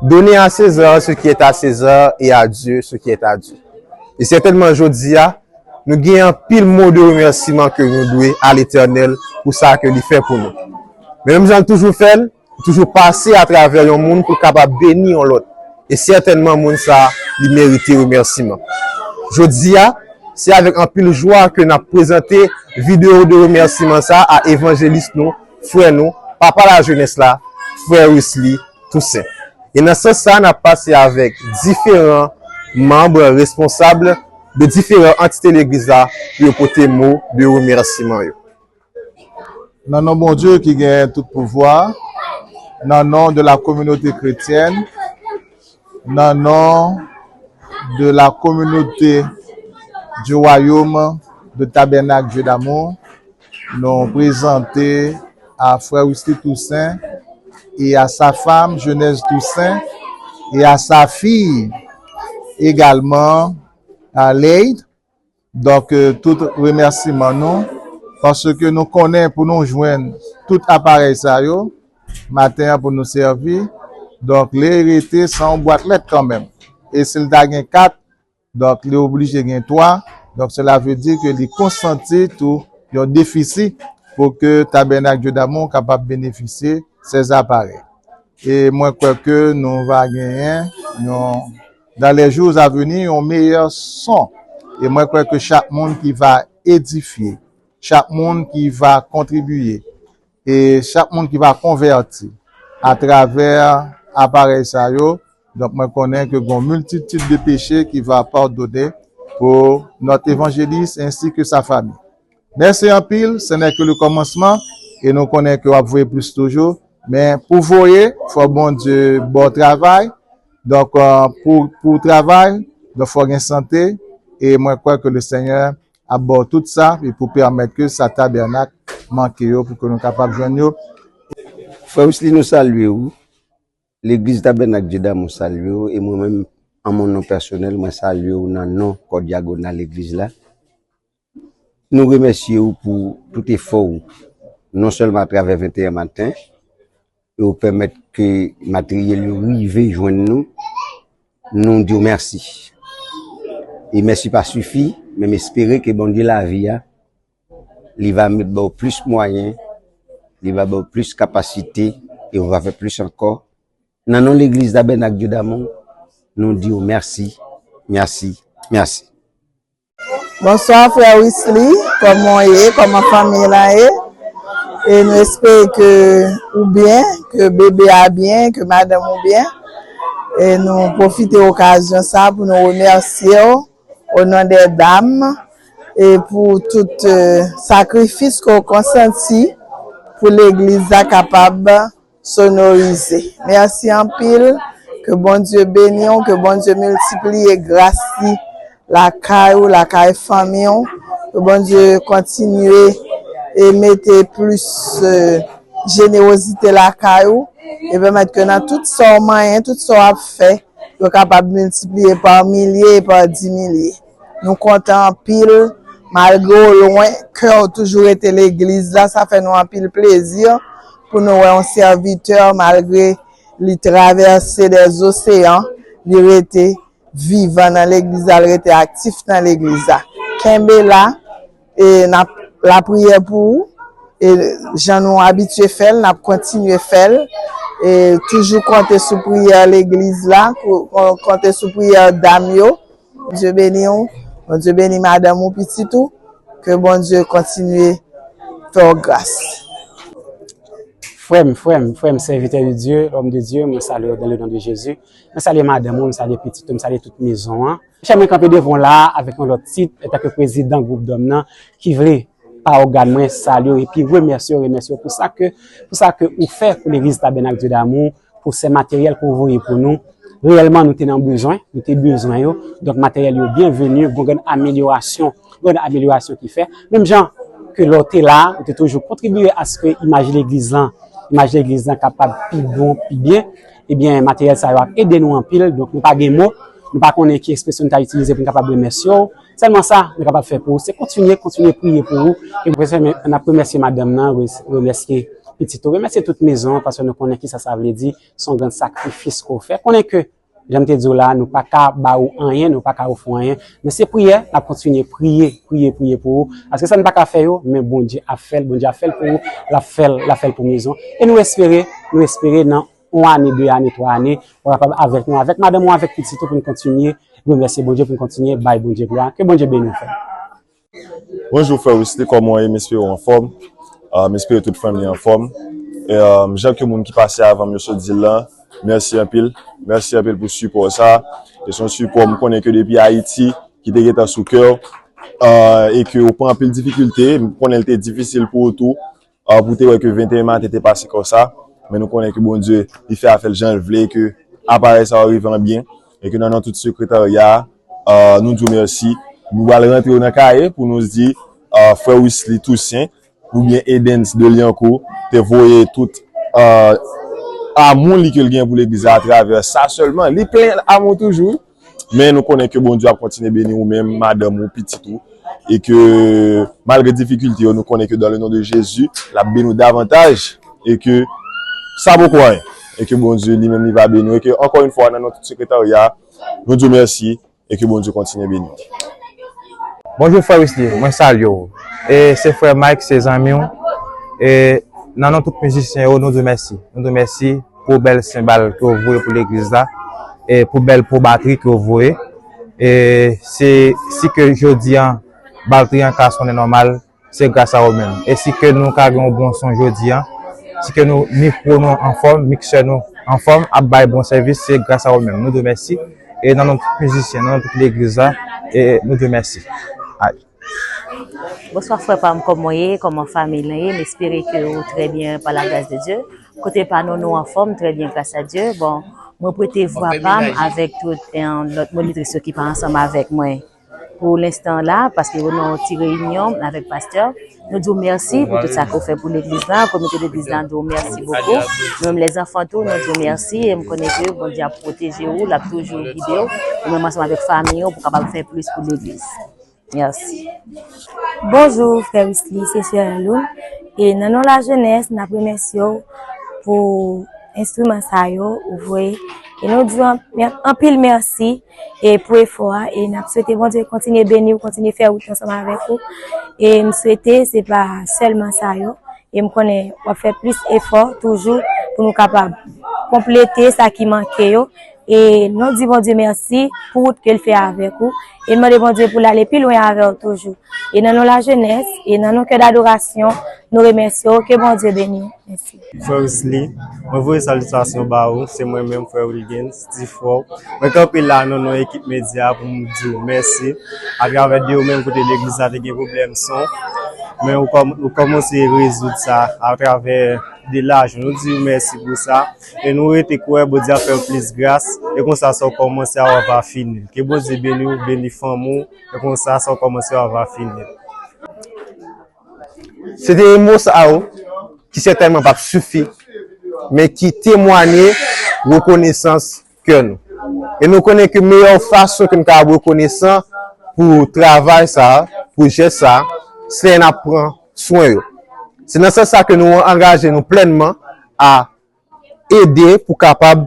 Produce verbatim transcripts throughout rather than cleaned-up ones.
Donner à César ce qui est à César et à Dieu ce qui est à Dieu. E sètènman, jodi a, nou gen anpil mo de remèsiman ke nou dwe a Letènèl pou sa ke li fè pou nou. Men menm jan l toujou fè l, li toujou pase atravè yon moun pou l kapab beni yon lòt. E sètènman, moun sa a, li merite remèsiman. Jodi a, se avèk anpil jwa ke n ap prezante videyo de remèsiman sa a a evanjelis nou, frè nou, papa lajenès la, frè Wesley Toussaint. E nan sans sa, n ap pase avèk diferan manm, responsab de diferan antite legliz la pou yo pote mo de remèsiman yo. Nan non Bondye ki gen tout pouvwa, nan non de la communauté chrétienne, nan non de la communauté du royaume de Tabernacle Dieu d'amour, nou prezante a frè Wesley Toussaint et à sa femme Genèse Toussaint et à sa fille également, à Lady. Donk, euh, tout remèsiman nou, paske nou konnen pou nou jwenn tout aparèy sa yo, maten an pou nou sèvi, donk, li rete se yon bwat lèt kanmenm. E si l ta gen kat, donk, li oblije gen twa. Donk, cela veut dire ke li konsanti tou yon defisi pou ke Tabènak Dieu d'amour kapab benefisye sèz aparèy. E mwen kwè ke nou va genyen yon, dans les jours à venir, yon meyè son. E mwen kwè ke chak moun ki va edifye, chak moun ki va kontribiye, e chak moun ki va konvèti atravè aparèy sa yo, donk mwen konnen ke gon miltitid de peche ki va padone pour notre évangéliste ainsi que sa famille. Mèsi anpil, ce n'est que le commencement, e nou konnen ke w ap voye plis toujou, men pou voye, fò Bondye ba w travay, donk, euh, pou, pou travay, donk fò gen sante, e mwen kwè ke le Seigneur ap ba w tout sa, e pou pèmèt ke sa tabènak manke yo, pou ke nou kapab jwenn yo. Frè Wesley, nou salye w. Legliz Tabènak Dieu d'amour salye w, e mwen menm, an mon non pèsonèl, mwen salye w nan non kò dyagonal legliz la. Nou remèsye w pou tout efò w, non sèlman atravè venteyen maten, e w pèmèt ke materyèl yo rive jwenn nou, nou di w mèsi. E mèsi pa sifi, men m espere ke Bondye lavi a, li va met ba w plis mwayen, li va ba w plis kapasite, e w va fè plis ankò. Nan non legliz Tabènak Dieu d'amour, nou di w mèsi, mèsi, mèsi. Bonswa, frè Wesley. Kòman w ye? Kòman fanmi lan ye? E nou espere ke ou byen, ke bebe a byen, ke madanm ou byen. E nou pwofite okazyon sa pou nou remèsye w, o non dè dam, e pou tout, euh, sakrifis ke w konsanti pou legliz la kapab sonorize. Mèsi anpil. Ke Bondye beni w, ke Bondye miltipliye gras li lakay ou, lakay fanmi w. Ke Bondye kontinye e mete plis, euh, jenerozite lakay ou, e pèmèt ke nan tout sa w manyen, tout sa w ap fè, yo kapab miltipliye pa milye e pa di milye. Nou kontan anpil, malgre w lwen, kè w toujou rete legliz la, sa fè nou anpil plezi pou nou wè yon sèvitè, malgre li travèse dè oseyan, li rete vivan nan legliz la, li rete aktif nan legliz la. Kenbe la, e n ap lapriyè pou ou, e jan nou abitye fè l, n ap kontinye fè l, e toujou konte sou priyè legliz la, pou, kon-, konte sou priyè dam yo. Bondye beni w, Bondye beni madanm ou, pitit ou, ke Bondye kontinye fè w gras. Frè m, frè m, frè m, sèvitè de Dye, lòm de Dye, mwen salye w dans le nom de Jésus. Mwen salye madanm ou, mwen salye pitit ou, mwen salye tout mezon an. Chè, mwen kanpe devan w la a avèk yon lòt tit, antanke prezidan gwoup dòm nan, ki vle, pa ògàn mwen, salye w epi remèsye w, remèsye w pou sa ke, pou sa ke ou fè pou legliz Tabènak Dieu d'amour, pou sè materyèl ke w voye pou nou. Reyèlman, nou te nan bezwen, nou te bezwen yo. Donk, materyèl yo byenveni, gon grenn amelyorasyon, gon grenn amelyorasyon ki fè. Menm jan ke lè w te la, ou te toujou kontribiye aske imaj legliz lan, imaj legliz lan kapab pi bon, pi byen. Ebyen, materyèl sa yo ap ede nou anpil, donk nou pa gen mo, nou pa konnen ki ekspresyon nou ta itilize pou nou kapab remèsye w. Sèlman sa nou kapab fè pou ou, se kontinye, kontinye priye pou ou. E n ap remèsye madanm nan, remèsye pitit ou, remèsye tout mezon an, paske nou konnen kisa sa vle di, se yon grann sakrifis ke w fè. Konnen ke, jan m te di w la, nou pa ka ba ou anyen, nou pa ka ofri w anyen, men se priyè, n ap kontinye priye, priye, priye pou ou, paske sa n pa ka fè yo, men Bondye ap fè l, Bondye ap fè l pou ou, l ap fè l, l ap fè l pou mezon. E nou espere, nou espere nan yon ane, de ane, twa ane, w kapab avèk nou, avèk madanm ou, avèk pitit ou, pou n kontinye remèsye Bondye, pou n kontinye bay Bondye glwa. Ke Bondye beni w, frè. Bonjou frè Wesley, kòman w ye? M espere w anfòm. Ah, m espere tout fanmi anfòm. E, ah, jan ke moun ki pase avan m yo sot di l lan, mèsi anpil. Mèsi anpil pou sipò sa. E se yon sipò m konnen ke depi Ayiti, ki te gentan sou kè w. Ah, e ke w pran anpil difikilte. M konnen l te difisil pou ou tou. Ah, pou te wè ke venteyen maten te pase konsa, men nou konnen ke Bondye, li fè afè l jan l vle, ke aparèy sa yo rive an byen, e ke nan non tout sekretarya a, ah, nou di w mèsi. Nou pral rantre w nan kaye pou nou di, ah, frè Wesley Toussaint oubyen Edens de Liancourt te voye tout, ah, amou li ke l gen pou legliz la atravè sa sèlman. Li plen amou toujou. Men nou konnen ke Bondye ap kontinye beni ou menm, madanm ou, pitit ou. E ke malgre difikilte yo, nou konnen ke dans le nom de Jésus, l ap beni w davantaj. E ke sa poko anyen. E ke Bondye li menm li va beni w. E ke ankò yon fwa, nan non tout sekretarya, nou di w mèsi. E ke Bondye kontinye beni w. Bonjou frè Wesley, mwen salye w. E se frè Mike, se zanmi w. E nan non tout mizisyen yo, nou di w mèsi. Nou di w mèsi pou bèl senbal ke w voye pou legliz la. E pou bèl pou batri ke w voye. E se si ke jodi an, batri an ka sonnen nòmal, se gras a ou menm. E si ke nou ka gen yon bon son jodi an, si ke nou mikwo nou anfòm, miksè nou anfòm, ap bay bon sèvis, se gras a ou menm. Nou di w mèsi. E nan non tout mizisyen, nan non tout legliz la, e nou di w mèsi. Ay. Bonswa frè pa m, kòman w ye? Kòman fanmi lan ye? M espere ke ou trè byen pa la gras de Dye. Kote pa nou, nou anfòm, trè byen gras a Dye. Bon, mwen prete vwa pa m avèk tout eh, lòt monitris yo ki pa ansanm avèk mwen pou lenstan la, paske nou nan yon ti reyinyon avèk pastè. Nou di w mèsi pou tout sa ke w fè pou legliz la, komite legliz la di w mèsi bokou. Nou menm lèzanfan tou, nou di w mèsi e m konnen ke Bondye ap pwoteje w, l ap toujou gide w, ou menm ansanm avèk fanmi w pou w kapab fè plis pou legliz. Mèsi. Bonjou frè Wesley, se sè Loun. E nan non lajenès, n ap remèsye w pou enstriman sa yo ou voye. E nou di w anpil mèsi e pou efò a. E n ap swete Bondye kontinye beni w, kontinye fè wout ansanm avèk ou. E m swete se pa sèlman sa yo. E m konnen w ap fè plis efò toujou pou nou kapab konplete sa ki manke yo. E nou di Bondye mèsi pou wout ke l fè avèk ou. E n mande Bondye pou l ale pi lwen avè w toujou. E nan non lajenès, e nan non kè dadorasyon, nou remèsye w. Ke Bondye beni w. Mèsi. Frè Wesley, mwen voye salitasyon ba ou, se mwen menm, frè Wilgens, ti frè w. Mwen kanpe la nan non ekip medya pou m di w mèsi. Atravè de ou menm kote legliz la te gen pwoblèm son, men ou kòmanse rezoud sa atravè de lajan. Nou di w mèsi pou sa. E nou rete kwè Bondye ap fè w plis gras. E konsa sa w kòmanse a w ap fini l. Ke Bondye beni w, beni fanmi w. E konsa sa w kòmanse a w ap fini l. Se de mo sa yo ki sètènman p ap sifi, men ki temwanye rekonesans kè nou. E nou konnen ke meyè fason ke n kapab rekonesan pou travay sa, pou jès sa, se lè n ap pran swen yo. Se nan sans sa ke nou angaje nou plènman a ede pou kapab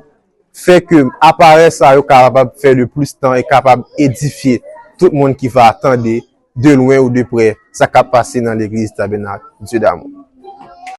fè ke aparèy sa yo kapab fè le plis tan e kapab edifye tout moun ki va tande de lwen ou de prè sa k ap pase nan legliz Tabènak Dye Damou.